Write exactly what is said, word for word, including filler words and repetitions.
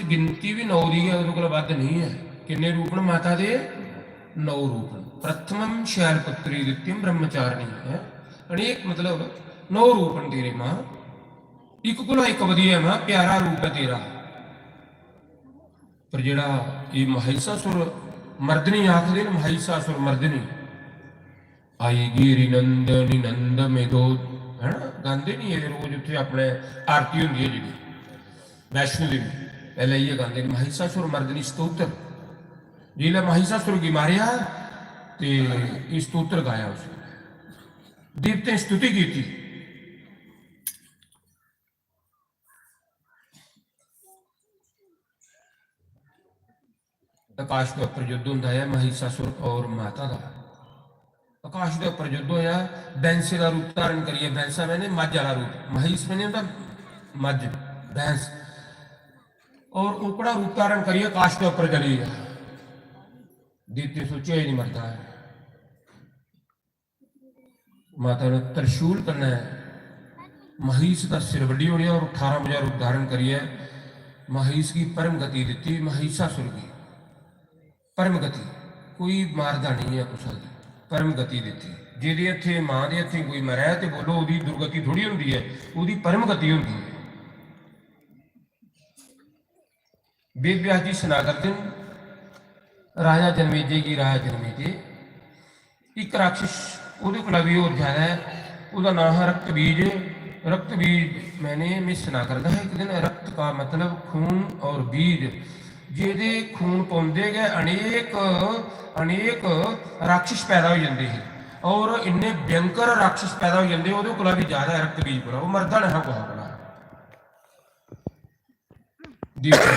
गिनती बी नौ दी गै, ओह्दे कोला बद्ध नेईं ऐ। किन्ने रूप न माता दे? नौ रूप न। प्रथमम शैलपुत्री द्वितीयम ब्रह्मचारिणी है, अनेक मतलब नौ रूप न तेरे मां। इक कोला इक बधियै मां प्यारा रूप ऐ तेरा। पर जेह्ड़ा एह् महिषासुर मर्दनी आखदे न, महिषासुर मर्दनी, आई गिरी नंदनी नंद मेदो, है ना, गांदे नहीं एह् रोज उत्थे अपने आरती होंदी है जेह्ड़ी वैष्णो देवी, पैह्ले इ'यै गांदे न महिषासुर मर्दनी स्तोत्र। जिसलै महिषासुर गी मारेआ ते एह् स्तोत्र गाया उसने, देवतें स्तुति कीती। आकाश दे उप्पर युद्ध होंदा है महिषासुर और माता दा। आकाश दे उप्पर युद्ध होया, बैंसे दा रूप धारण करियै, बैंसा मैंने मज्झ आह्ला रूप, महिष मैंने होंदा मज्झ, बैंस, और ओकड़ा रूप धारण करियै आकाश दे उप्पर चली गेआ। देवते सोचेआ एह् नहीं मरदा है। माता ने त्रिशूल कन्नै महिष दा सिर बड्ढी ओड़ेआ और अठारां बजा रूप धारण करियै महिष गी परम गति दित्ती। महिषासुर गी परम गति, कोई मारदा नहीं है कुसै गी, परम गति दित्ती। जेह्दे हत्थें, मां दे हत्थें कोई मरै ते बोलो ओह्दी दुर्गति थोड़ी होंदी ऐ, ओह्दी परम गति होंदी ऐ। वेद व्यास जी सना करदे न, राजा जनमेजय गी, राजा जनमेजय, इक राक्षस ओह्दे कोला बी होर ज्यादा ऐ, ओह्दा नांऽ हा रक्तबीज। रक्तबीज मैंने, में सना करदा हा इक दिन, रक्त का मतलब खून और बीज, जेह्दे खून पौंदे गै अनेक, अनेक राक्षस पैदा होई जंदे हे, और इन्ने भयंकर राक्षस पैदा होई जंदे, ओह्दे कोला बी ज्यादा रक्तबीज कोला, ओह् मरदा नेहा कुसै कोला। देवता